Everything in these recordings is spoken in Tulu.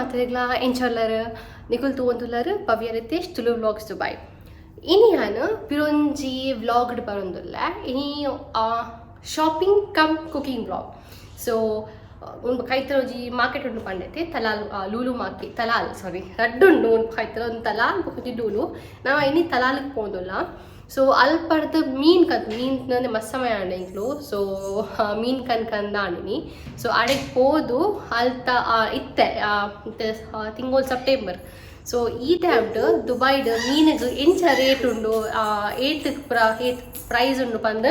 ಮಾತ್ರೆಗ್ಲಾ ಎಂಚೊಲ್ಲರ್ ನಿಕುಲ್ ತೂವೊಂದುಲ್ಲರ್ ಭವ್ಯ ರಿತೇಶ್ ತುಳು ವ್ಲಾಗ್ಸ್ ದುಬೈ. ಇನಿ ಯಾನ್ ಪಿರೊಂಜಿ ವ್ಲಾಗ್ಡ್ ಬರೊಂದುಲ್ಲೆ. ಇನಿ shopping cum cooking vlog. So ಉಂದು ಕೈತಲ್ ಒಂಜಿ ಮಾರ್ಕೆಟ್ ಉಂಡು ಪಂಡೈತೆ, ತಲಾಲ್, ಲೂಲು ಮಾರ್ಕೆಟ್. ತಲಾಲ್, ಸಾರಿ, ರಡ್ಡ್ ಉಂಡು ಉಂದು ಕೈತಲ್. ಒಂದು ತಲಾಲ್, ಬೊಕೊಂಜಿ ಲೂಲು. ನಮ ಇನಿ ತಲಾಲ್ಗ್ ಪೋಂದುಲ್ಲ. ಸೊ ಅಲ್ಪರ್ದ್ ಮೀನ್ ಕಂತ್, ಮೀನ್ ಮಸ್ತ್ ಸಮಯ ಆಂಡ್ ಎಂಕ್ಲು. ಸೊ ಮೀನ್ ಕನ್ ಕಂದ ಆಂಡಿನಿ. ಸೊ ಅಡೆಗ್ ಪೋದು ಅಲ್ತ ಇತ್ತೆ ಇತ್ತೆ ತಿಂಗೊಲ್ ಸೆಪ್ಟೆಂಬರ್. ಸೊ ಈ ಟೈಮ್ಡ್ ದುಬೈಡ್ ಮೀನಿಗ್ ಎಂಚ ರೇಟ್ ಉಂಡು, ಏತ್ ಪುರ ಏತ್ ಪ್ರೈಸ್ ಉಂಡು ಪಂದ್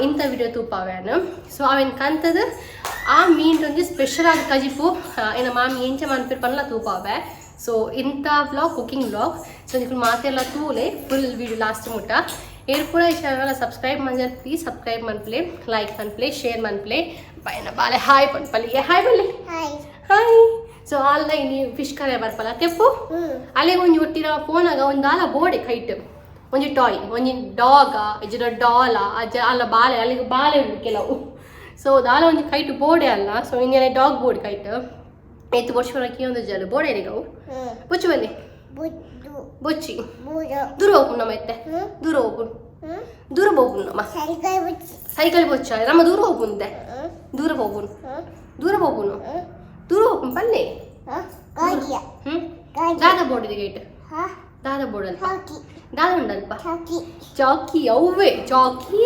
ಇಂಥ ವಿಡಿಯೋ ತೂಪಾವ್ಯಾನ. ಸೊ ಅವೆನ್ ಕಂತದ ಆ ಮೀನ್ ಒಂಜಿ ಸ್ಪೆಷಲ್ ಆದ ಕಜಿಪು ಏನ ಮಾಮಿ ಎಂಚ ಮನ್ಪೆರ್ ಪನ್ಲ ತೂಪಾವೆ. ಸೊ ಇಂಥ ವ್ಲಾಗ್ ಕುಕಿಂಗ್ ವ್ಲಾಗ್. ಸೊ ನಿಕುಲು ಮಾತೆಲ್ಲ ತೂಲೆ ಫುಲ್ ವಿಡಿಯೋ ಲಾಸ್ಟ್ ಮುಟ್ಟ. ಏರ್ ಪೂರ ಈ ಚಾನಲ್ ಸಬ್ಸ್ಕ್ರೈಬ್ ಮಂಜಲ್, ಪ್ಲೀಸ್ ಸಬ್ಸ್ಕ್ರೈಬ್ ಮನ್ಪಲೆ, ಲೈಕ್ ಮನ್ಪಲೆ, ಶೇರ್ ಮನ್ಪಲೆ. ಬೈನ ಬಾಲೆ ಹಾಯ್ ಪನ್ಪಲಿ. ಹಾಯ್ ಬಲ್ಲಿ. ಹಾಯ್. ಹಾಯ್. ಸೊ ಅಲ್ಲ ಇನಿ ಫಿಶ್ ಕರೆ ಬರ್ಪಲ್ಲ ತೆಪ್ಪು. ಅಲ್ಲಿಗೆ ಒಂಜಿ ಒಟ್ಟಿನ ಫೋನಾಗ ಒಂದು ದಾಲ ಬೋಡೆ ಕೈಟ್, ಒಂಜಿ ಟಾಯ್, ಒಂಜಿ ಡಾಗ ಇಜ್ಜಿಡ ಡಾಲ ಅಜ್ಜ ಅಲ್ಲ ಬಾಲೆ. ಅಲ್ಲಿಗೆ ಬಾಲೆ ಉಂಟು ಕೆಲವು. ಸೊ ದಾಲ ಒಂಜಿ ಕೈಟ್ ಬೋಡೆ ಅಲ್ಲ. ಸೊ ಇಂಜನೆ ಡಾಗ್ ಬೋರ್ಡ್ ಕೈಟ್ ಏತ್ ವರ್ಷ ಒಂದು ಜಲ ಬೋಡೆ ಅವು ಬೊಚ್ಚು ಬನ್ನಿ. ಬುದ್ದು. ಬೊಚ್ಚಿ. ಬುಡು. ದೂರ ಹೋಗುಣ ನಮ್ಮ ಇತ್ತೆ. ದೂರ ಹೋಗುಣ. ದೂರ ಹೋಗುಣ ನಮ್ಮ. ಸೈಕಲ್ ಬುಚ್ಚಿ. ಸೈಕಲ್ ಬೊಚ್ಚ ನಮ್ಮ, ದೂರ ಹೋಗುಂದೆ. ದೂರ ಹೋಗುಣ, ದೂರ ಹೋಗುಣ, ದೂರ ಹೋಗುಣ ಪಲ್ಲೆ. ಗಾಡಿಯ. ಗಾಡಿ. ದಾದ ಬೋರ್ಡ್ ಗೇಟ್. ಹಾ. ದಾದ ಬೋರ್ಡ್ ಅಲ್ಪ? ಹಾಕಿ. ದಾದ ಉಂಡಲ್ಪ? ಹಾಕಿ. ಚಾಕಿ, ಅವ್ವೆ ಚಾಕಿ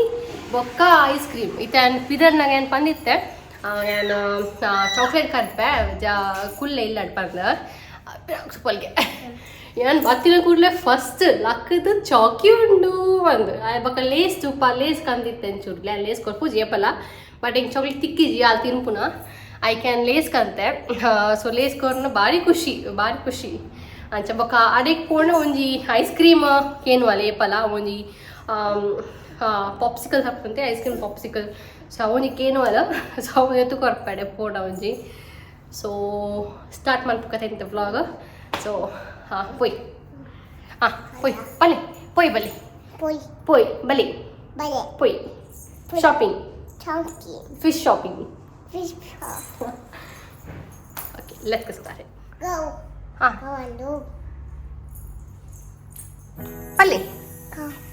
ಬೊಕ್ಕ ಐಸ್ ಕ್ರೀಮ್. ಇತ್ತೆ ಯಾನ್ ಪಿದರ್ನಾಗ ಏನು ಪಂದಿತ್ತೆ, ಯಾನ್ ಚಾಕ್ಲೇಟ್ ಕರ್ಪೆ ಜಾ ಕುಲ್ಲೆ ಇಲ್ಲ ಪಂದ ಪಲ್ಗೆ. ಯಾನ್ ಬತ್ತಿನ ಕೂಡಲೇ ಫಸ್ಟ್ ಲಕ್ಕದ ಚಾಕಿ ಉಂಡು ಅಂದ್. ಬೊಕ್ಕ ಲೇಸ್ ತೂಪ, ಲೇಸ್ ಕಂದಿತ್ತೆ ಒಂಚೂರು. ಲೇಸ್ ಕೊರ್ಪುಜಿ ಏಪಲ, ಬಟ್ ಹಿಂಗೆ ಚಾಕ್ಲೇಟ್ ತಿಕ್ಕಿಜಿ ಅಲ್ಲಿ ತಿನ್ಪುನ. I can lace ಕಂತೆ. ಸೊ ಲೇಸ್ ಕೊರ್ನ ಭಾರಿ ಖುಷಿ, ಭಾರಿ ಖುಷಿ. ಅಂಚ ಬೊಕ್ಕ ಅಡೆಕ್ ಪೋಣ ಒಂಜಿ ಐಸ್ ಕ್ರೀಮ್ ಕೇನುವಲ್ಲ ಏಪಲ, ಒಂಜಿ ಪಾಪ್ಸಿಕಲ್ ಹಾಕ್ತಂತೆ, ಐಸ್ ಕ್ರೀಮ್ ಪಾಪ್ಸಿಕಲ್. ಸೊ ಒಂಜಿ ಕೇನುವಲ್ಲ. ಸೊ ಅವು ಎತ್ತು ಕೊರ್ಪಡೆ ಪೋಣ ಒಂಜಿ. ಸೊ ಸ್ಟಾರ್ಟ್ ಮನ್ಪುಕತೆ ಇಂತ ವ್ಲಾಗ್. ಸೊ ಹಾಂ ಪೊಯ್, ಹಾಂ ಪೊಯ್ ಬಲೆ, ಪೊಯ್ ಬಲಿ. ಪೊಯ್. ಪೊಯ್ ಬಲಿ. ಬಲೆ. ಪೊಯ್ ಶಾಪಿಂಗ್. ಚಾಕಿ. Fish shopping. Fish. Okay, let's get started. Go. ಹಾಂ. ಕವಂಡು. ಪಲ್ಲೆ.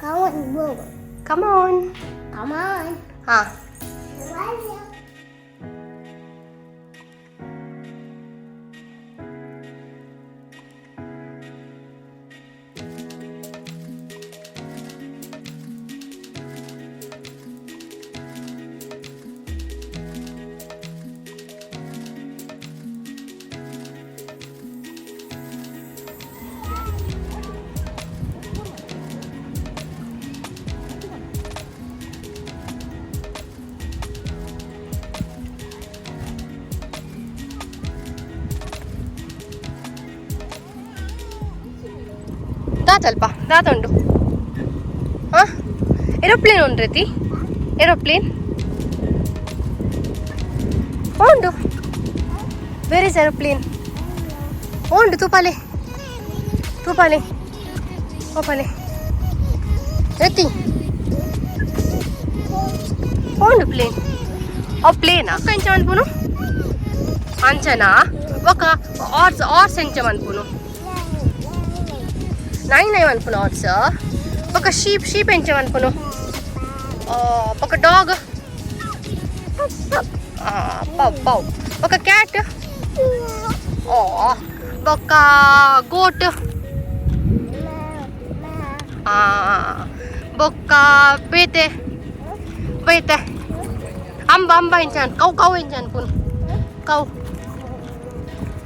ಕವಂಡು. Come on. Come on. ಹಾಂ. ದಾತಲ್ಪ ದಾತ ಉಂಡು? ಹಾಂ, ಏರೋಪ್ಲೇನ್ ಉಂಡು ರೀತಿ, ಏರೋಪ್ಲೇನ್ ಉಂಡು. ವೇರ್ is aeroplane? ಉಂಡು, ತೂಪಾಲೆ, ತೂಪಾಲೆ, ಓಪಾಲೆ ರತಿ. ಉಂಡು ಪ್ಲೇನ್. ಓ ಪ್ಲೇನಾ? ಎಂಚ ಮನ್ಪುನು? ಅಂಚನಾ? ఒక ಆರ್ಸ್, ಆರ್ಸ್ ಎಂಚ ಮನ್ಪುನು? ನೈನ್ ನೈನ್ ಮನ್ಪುನು ಆರ್ಸ್. ఒక ಶೀಪ್, ಶೀಪ್ ಎಂಚ ಮನ್ಪುನು? ఒక ಡಾಗ್, ಪೌ ಪೌ. ఒక ಕ್ಯಾಟ್, ಓ. ಬೊಕ್ಕ ಗೋಟ್, ಬೊಕ್ಕ ಬೇತೆ ಬೇತೆ ಅಂಬ, ಅಂಬ ಎಂಚ? ಕೌ, ಕೌ ಎಂಚ ಅನ್ಪುನು? ಕೌ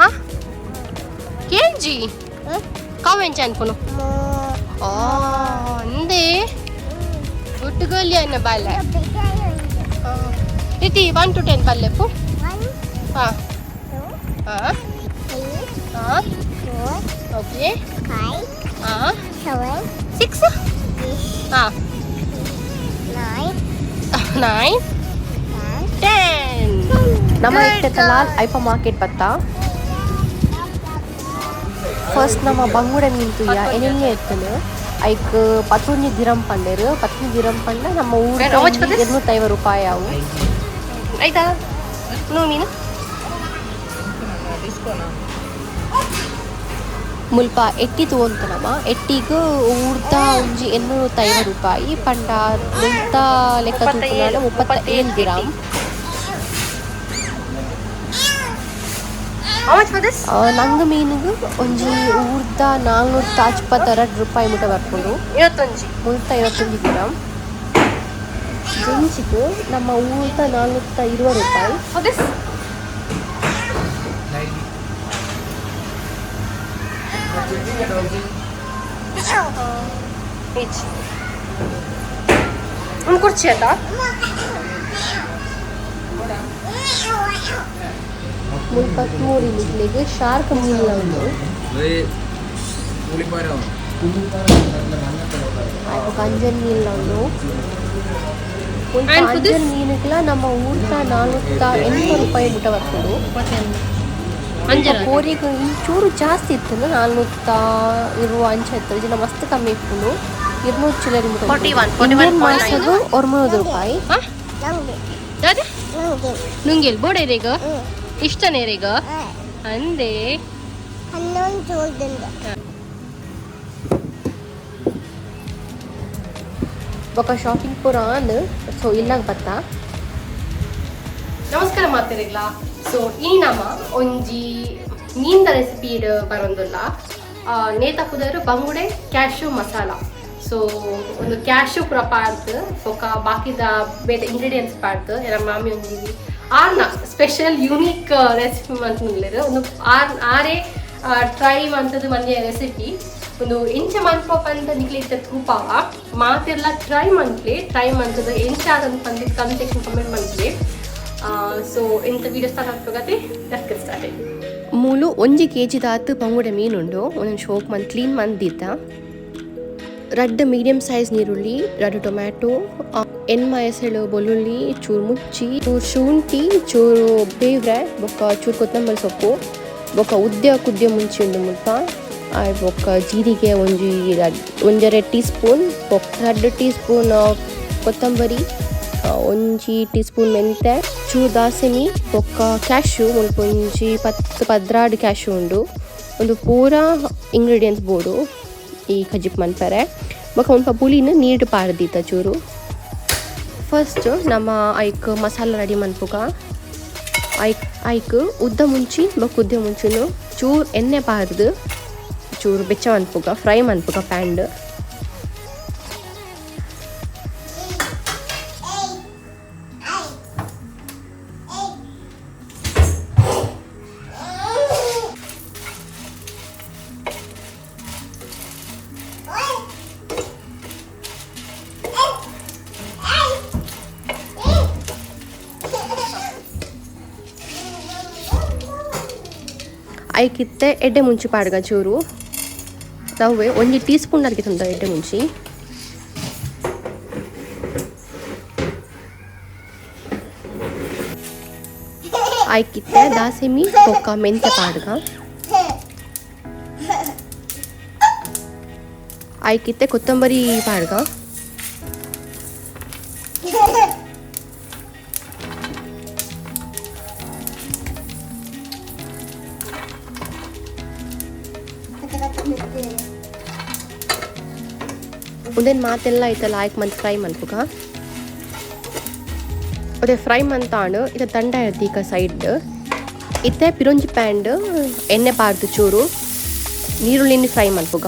ಆ ಕೇಂಜಿ. ಕೌ ಎಂಚ ಅನ್ಪುನು? ಓ ಅಂದೆ, ಗುಡ್ ಗರ್ಲ್ ಅನ್ನ ಬಾಲೆ. ಇತಿ 1 ಟು 10 ಪಲ್ಲೆಪ್ಪು. 1. ಹಾಂ. 2. ಹಾಂ. 3. ಹಾಂ. 4. ಓಕೆ. 5. ಹಾಂ. 7. 6. ಹಾಂ. 9. 9. 10. 10. ನಮ್ಮ ಇತ್ತೆ ತಲಾಲ್ ಐಪ ಮಾರ್ಕೆಟ್ ಬತ್ತ. ಫಸ್ಟ್ ನಮ್ಮ ಬಂಗುಡೆ ಮೀನ್ ತುಯ್ಯ. ಎನೆಲ್ಯ ಎತ್ತನು. ಐಕ್ 11 ದಿರಂ ಪಂಡೆರು. 11 ದಿರಂ ಪಂಡ ನಮ್ಮ ಊರು How much for this? 250 ರೂಪಾಯಿ ಅವು. ಆಯ್ತಾ? ನೋ ಮೀನು. తీసుకోనా? ಮುಲ್ಪ ಎಟ್ಟಿ ತೂವೊಂತ ನಮ ಎಟ್ಟಿಗ್ ಊರ್ದ ಒಂಜಿ 850 ರೂಪಾಯಿ ಪಂಡ ಮುಲ್ತ ಲೆಕ್ಕ ತೂಪುನಾಂಡ 37 ದಿರಾಮ್. How much for this? ನಂಗ್ ಮೀನುಗು ಒಂಜಿ ಊರ್ದ 442 ರೂಪಾಯಿ ಮುಟ ಬರ್ಪುಂಡು. 21. ಮುಲ್ತ 21 ದಿರಾಮ್. ಜೆಂಚಿಗ್ ನಮ್ಮ ಊರ್ದ 420 ರೂಪಾಯಿ. For this? Each. ಒಂದು ಕುರ್ಚಿ ಆಯ್ತಾ? ಮುಲ್ಪ ತೂವೊಲಿ ನಿಕ್ಲೆಗ್ ಶಾರ್ಕ್ ಮೀನ್ಲ ಉಂಡು. ಬೊಕ ಅಂಜಲ್ ಮೀನ್ಲ ಉಂಡು. ಮುಲ್ಪ And for this? ಅಂಜಲ್ ಮೀನುಗ್ಲ ನಮ್ಮ ಊರ್ದ 480 ರೂಪಾಯಿ ಮುಟ ಬರ್ಪುಂಡು. ಅಂಜಲ್. ಕೋರಿಗ್ ಇಂಚೂರು ಜಾಸ್ತಿ ಇತ್ತುಂಡು, 420 ಅಂಚ ಇತ್ತು. ಇಜಿಂಡ ಮಸ್ತ್ ಕಮ್ಮಿ ಇಪ್ಪುಂಡು, 200 ಚಿಲ್ಲರೆ ಮುಟ. 41, ಇಂಡಿಯನ್ 41.9. ಮಾಸಗ್ 9 ರೂಪಾಯಿ. ಹಾ? ನುಂಗೆ. ದಾದೆ? ನುಂಗೆ. ನುಂಗೆಲ್ ಬೋಡೇರಿಗ ಇಷ್ಟನೇರಿಗ ಅಂದೆ. 11 ಜೋಲ್ದಿಂದ. ಬೊಕ ಶಾಪಿಂಗ್ ಪೂರ ಆಂಡ್, ಸೊ ಇಲ್ಲಾಗ ಬತ್ತ. ನಮಸ್ಕಾರ ಮಾತಿರಿಗ್ಲ. ಸೊ ಈ ನಮ್ಮ ಒಂಜಿ ಮೀನ್ದ ರೆಸಿಪಿ ಬರೊಂದುಲ್ಲ. ನೇತ ಪುದರ್ ಬಂಗುಡೆ ಕ್ಯಾಶು ಮಸಾಲ. ಸೊ ಒಂದು ಕ್ಯಾಶು ಪೂರ ಪಾಡ್ದು ಬೊಕ ಬಾಕಿದ ಬೇತೆ ಇಂಗ್ರೀಡಿಯೆಂಟ್ಸ್ ಪಾಡ್ದು ಎನ್ನ ಮಾಮಿ ಒಂಜಿ ಆರ್ನ ಸ್ಪೆಷಲ್ ಯೂನಿಕ್ ರೆಸಿಪಿ ಮಂತುಲ್ಲೆರ್. ಒಂದು ಆರ್ ಆರೇ ಟ್ರೈ ಮಂತದ್ದು ಮಂಜೆ ರೆಸಿಪಿ. ಒಂದು ಎಂಚ ಮನ್ಪ ಪಂದ್ ನಿಕ್ಲೆ ಇತ್ತೆ ತೂಪಾವ. ಮಾತೆರ್ಲ ಟ್ರೈ ಮನ್ಪ್ಲೆ. ಟ್ರೈ ಮಂತದ್ದು ಎಂಚ ಆದಂತ ಪಂದ್ ಕಮೆಂಟ್ ಸೆಕ್ಷನ್ ಕಮೆಂಟ್ ಮನ್ಪ್ಲೆ. ಸೊ ಇಂಥ ವಿಡಿಯೋ ಸ್ಟಾರ್ಟ್ ಆಗ್ಬೇಕಾದ್ರೆ let's start. ಮೂಲು 1 ಕೆಜಿ ದಾತ್ ಬಂಗುಡೆ ಮೀನುಂಡು. ಒಂದೊಂದು ಶೋಕ್ ಮಂತ್ ಕ್ಲೀನ್ ಮಂದಿತ್ತ. ರಡ್ಡ್ ಮೀಡಿಯಂ ಸೈಜ್ ನೀರುಳ್ಳಿ, ರಡ್ಡ್ ಟೊಮ್ಯಾಟೊ, ಎಣ್ಮ ಎಸಳು ಬೊಲ್ಲುಳ್ಳಿ, ಚೂರು ಮುಚ್ಚಿ, ಚೂರು ಶುಂಠಿ, ಚೂರು ಬೇವ್ರೆ, ಬೊಕ್ಕ ಚೂರು ಕೊತ್ತಂಬರಿ ಸೊಪ್ಪು, ಬೊಕ್ಕ ಉದ್ಯ ಕುದ್ಯ ಮುಂಚಿ ಉಂಡು ಮುಲ್ಪ. ಬೊಕ್ಕ ಜೀರಿಗೆ ಒಂಜಿ ಒಂಜರೆ ಟೀ ಸ್ಪೂನ್, ಬೊಕ್ಕ 2 ಟೀ ಸ್ಪೂನ್ ಕೊತ್ತಂಬರಿ, 1 ಟೀ ಸ್ಪೂನ್ ಮೆಂತೆ, ಚೂರು ದಾಸೆಮಿ, ಬೊಕ್ಕ ಕ್ಯಾಶ್ಯೂ. ಮುಲ್ಪ ಒಂಜಿ 10 12 ಕ್ಯಾಶ್ಯೂ ಉಂಡು. ಒಂದು ಪೂರ ಇಂಗ್ರೀಡಿಯೆಂಟ್ಸ್ ಬೋಡು ಈ ಕಜಿಪ್ ಮನ್ಪರೆ. ಬೊಕ್ಕ ಮುಲ್ಪ ಪುಳಿನ ನೀರು ಪಾಡ್ದೀತ ಚೂರು. ಫಸ್ಟ್ ನಮ್ಮ ಐಕ್ ಮಸಾಲ ರೆಡಿ ಮನ್ಪುಗ. ಐಕ್ ಐಕ್ ಉದ್ದ ಮುಂಚಿ ಬೊಕ್ಕ ಉದ್ದ ಮುಂಚಿನು ಚೂರು ಎಣ್ಣೆ ಪಾಡ್ದು ಚೂರು ಬೆಚ್ಚ ಮನ್ಪುಗ, ಫ್ರೈ ಮನ್ಪುಗ ಪ್ಯಾಂಡ್. ಐಕಿತ್ತೆ ಎಡ್ಡೆ ಮುಂಚಿ ಪಾಡ್ಗ ಚೂರು. ತವ್ವೆ ಒಂಜಿ ಟೀ ಸ್ಪೂನ್ ಅರ್ಗೆ ಎಡ್ಡೆ ಮುಂಚಿ. ಐಕಿತ್ತೆ ದಾಸೆಮಿ ಬೊಕ್ಕ ಮೆಂತೆ ಪಾಡ್ಗ. ಐಕಿತ್ತೆ ಕೊತ್ತಂಬರಿ ಪಾಡ್ಗ. ಉಂದೆನ್ ಮಾತೆಲ್ಲ ಐತ ಲಾಯ್ಕ್ ಮಂತ್ ಫ್ರೈ ಮನ್ಪುಗ. ಅದೇ ಫ್ರೈ ಮಂತಾಂಡ್ ಇತ್ತ ತಂಡ ಇರ್ದೀಕ ಸೈಡ್. ಇತ್ತೆ ಪಿರೊಂಜಿ ಪ್ಯಾಂಡ್ ಎಣ್ಣೆ ಪಾಡ್ದು ಚೂರು ನೀರುಳ್ಳಿನಿ ಫ್ರೈ ಮನ್ಪುಗ.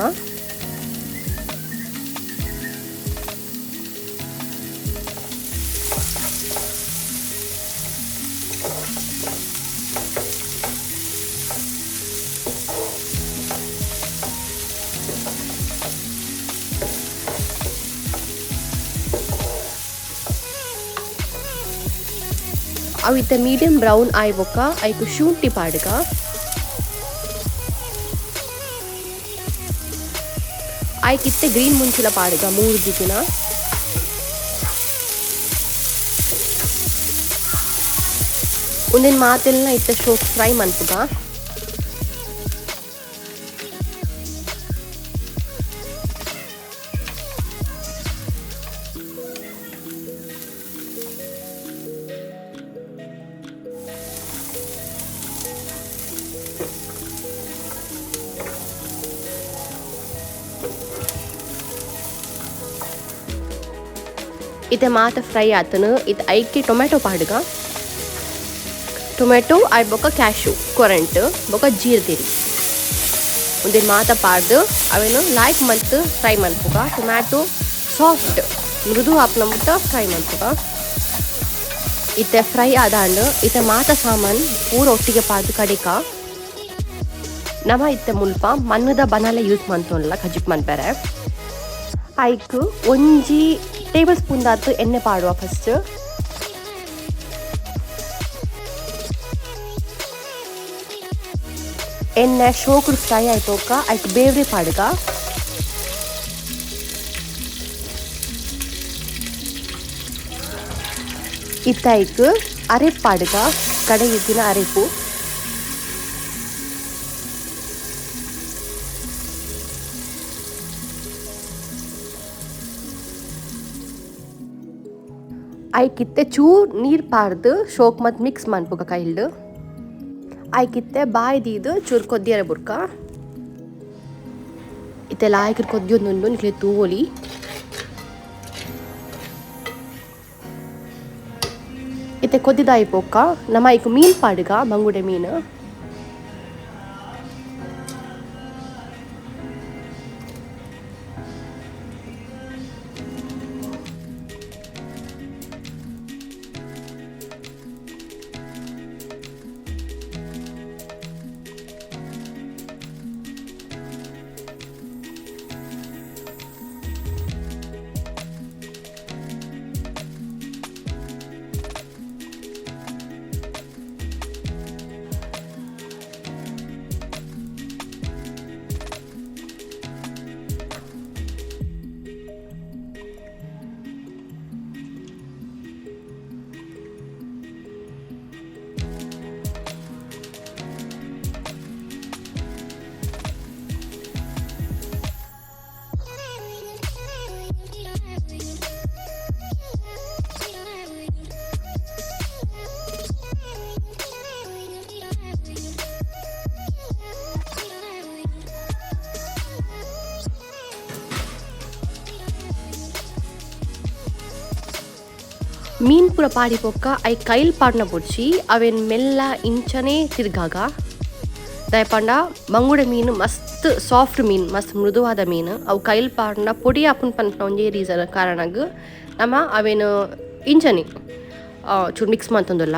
ಅವು ಇತ್ತೆ ಮೀಡಿಯಂ ಬ್ರೌನ್ ಆಯ್ ಬೊಕ್ಕ ಐಕ್ ಶುಂಠಿ ಪಾಡ್ಗ. ಐಕ್ ಇತ್ತೆ ಗ್ರೀನ್ ಮುಂಚಿಲ ಪಾಡ್ಗ 3 ದಿನ. ಉಂದೆನ್ ಮಾತೆಲ್ಲ ಇತ್ತೆ ಶೋಕ್ ಫ್ರೈ ಮನ್ಪುಗ. ಇತ್ತೆ ಮಾತ ಫ್ರೈ ಆತನು ಇತ್ತೆ ಐಕೆ ಟೊಮೆಟೊ ಪಾಡುಗ. ಟೊಮೆಟೊ I ಬೊಕ್ಕ ಕ್ಯಾಶು ಕೊರಂಟ್ ಬೊಕ್ಕ ಜೀರ್ದಿರಿ ಉಂದೆನ್ ಮಾತ ಪಾಡ್ದು ಅವೆನ್ ಲಾಯ್ಕ್ ಮಲ್ತ್ ಫ್ರೈ ಮನ್ಪುಗ. ಟೊಮ್ಯಾಟೊ ಸಾಫ್ಟ್ ಮೃದು ಆಪುನ ಮುಟ್ಟ ಫ್ರೈ ಮನ್ಪುಗ. ಇತ್ತೆ ಫ್ರೈ ಆದಾಂಡ್ ಇತ್ತೆ ಮಾತ ಸಾಮಾನ್ ಪೂರ ಒಟ್ಟಿಗೆ ಪಾಡ್ದು ಕಡಿಕ. ನಮ ಇತ್ತೆ ಮುಲ್ಪ ಮಣ್ಣದ ಬನಾಲೆ ಯೂಸ್ ಮನ್ತೊನ್ಲ ಕಜಿಪ್ ಮನ್ಪೆರೆ. ಐಕ್ ಒಂಜಿ ಟೇಬಲ್ ಸ್ಪೂನ್ ದಾತ್ ಎಣ್ಣೆ ಪಾಡುವ ಫಸ್ಟ್. ಎಣ್ಣೆ ಶೋಕುಡು ಫ್ರೈ ಆಯ್ಪೊಕ್ಕ ಐಕ್ ಬೇವ್ರೆ ಪಾಡುಗ. ಇತ್ತೆ ಐಕ್ ಅರೆಪು ಪಾಡುಗ, ಕಡೆಯಿತ್ತಿನ ಅರೆಪು. ಐಕಿತ್ತೆ ಚೂರ್ ನೀರ್ ಪಾಡ್ದು ಶೋಕ್ ಮತ್ ಮಿಕ್ಸ್ ಮನ್ಪುಗ ಕೈಲ್ಡ್. ಐಕಿತ್ತೆ ಬಾಯಿ ದೀದ್ ಚೂರ್ ಕೊದ್ದಿಯರ ಬುರ್ಕ. ಇತ್ತೆ ಲಾಯ್ಕ್ ಕೊದ್ದಿಯೊಂದುಂಡು ನಿಕ್ಲೆ ತೂವೊಲಿ. ಇತ್ತೆ ಕೊದ್ದಿದಾಯಿ ಪೊಕ್ಕ ನಮ ಐಕ್ ಮೀನ್ ಪಾಡುಗ, ಬಂಗುಡೆ ಮೀನು. ಮೀನ್ ಪೂರ ಪಾಡಿ ಪೊಕ್ಕ I ಕೈಲ್ ಪಾಡ್ನ ಬೊಡ್ಚಿ ಅವೆನ್ ಮೆಲ್ಲ ಇಂಚನೆ ತಿರ್ಗಾಗ. ದಾಯೆ ಬಂಗುಡೆ ಮೀನು ಮಸ್ತ್ ಸಾಫ್ಟ್ ಮೀನ್, ಮಸ್ತ್ ಮೃದುವಾದ ಮೀನು. ಅವು ಕೈಲ್ ಪಾಡ್ನ ಪೊಡಿ ಆಪುನ್ ಪನ್ಪುನ ಒಂಜೇ ರೀಸನ್ ಕಾರಣಗ್ ನಮ ಅವೆನ್ ಇಂಚನೆ ಚೂರು ಮಿಕ್ಸ್ ಮಂತೊಂದುಲ್ಲ.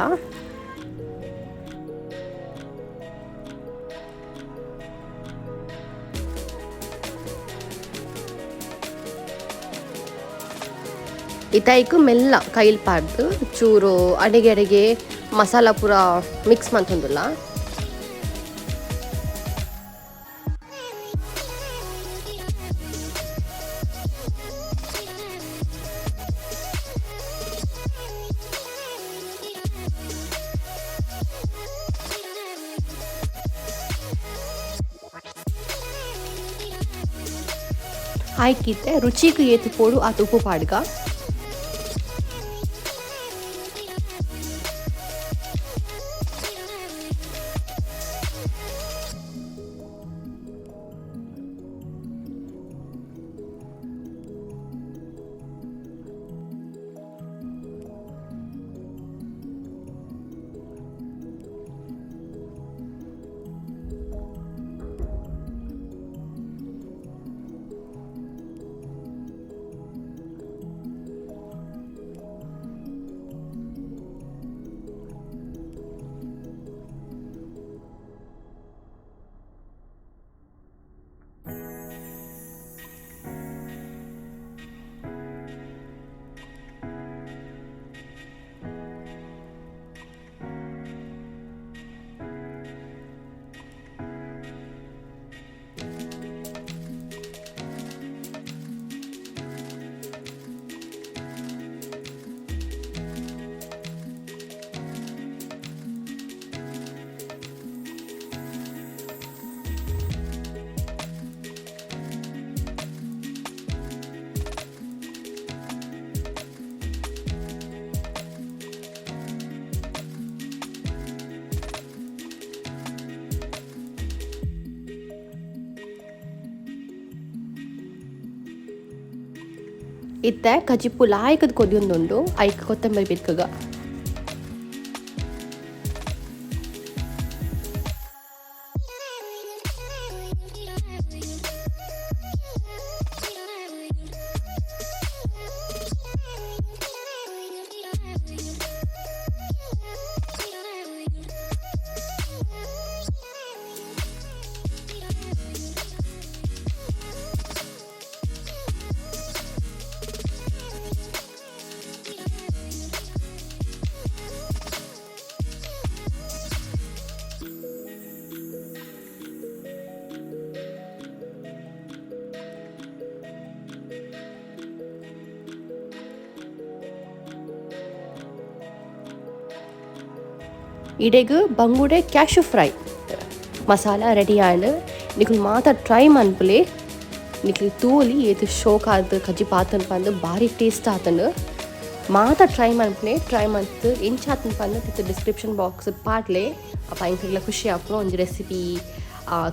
ಇತ್ತೆ ಮೆಲ್ಲ ಕೈಲ್ ಪಾಡ್ದು ಚೂರು ಅಡಿಗೆ ಅಡಿಗೆ ಮಸಾಲ ಪೂರ ಮಿಕ್ಸ್ ಮಂತೊಂದುಲ್ಲ. ಐಕಿತ್ತೆ ರುಚಿಗ್ ಏತ್ ಪೋಡು ಆತ್ ಉಪ್ಪು ಪಾಡ್ಗ. ಇತ್ತೆ ಕಜಿಪು ಲಾಯ್ಕದ ಕೊದಿಯೊಂದುಂಡು. ಐಕ್ ಕೊತ್ತಂಬರಿ ಬಿರ್ಕಗ. ಇಡೆಗ್ ಬಂಗುಡೆ ಕ್ಯಾಶು ಫ್ರೈ ಮಸಾಲ ರೆಡಿ ಆಂಡ್. ನಿಕುಲು ಮಾತ ಟ್ರೈ ಮನ್ಪುಲೆ. ನಿಕ್ಲ್ ತೂಲಿ ಏತ್ ಶೋಕ್ ಆದ್ ಕಜಿಪು ಆತುಂಡು ಪಂದ್, ಬಾರಿ ಟೇಸ್ಟ್ ಆತುಂಡು. ಮಾತ ಟ್ರೈ ಮನ್ಪುಲೆ. ಟ್ರೈ ಮಂತ್ ಎಂಚ ಆತುಂಡು ಪಂದ್ ತಿರ್ತ್ ಡಿಸ್ಕ್ರಿಪ್ಷನ್ ಬಾಕ್ಸ್ ಪಾಡ್ಲೆ. ಅಪ ಎಂಕ್ಲೆಗ್ಲ ಖುಷಿ ಆಪುಂಡು ಒಂಜಿ ರೆಸಿಪಿ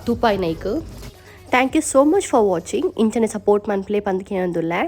ತೂಪಾಯಿನೈಕ್. Thank you so much for watching. ಇಂಚನೆ ಸಪೋರ್ಟ್ ಮನ್ಪುಲೆ ಪಂದ್ ಕೇನೊಂದುಲ್ಲೆ.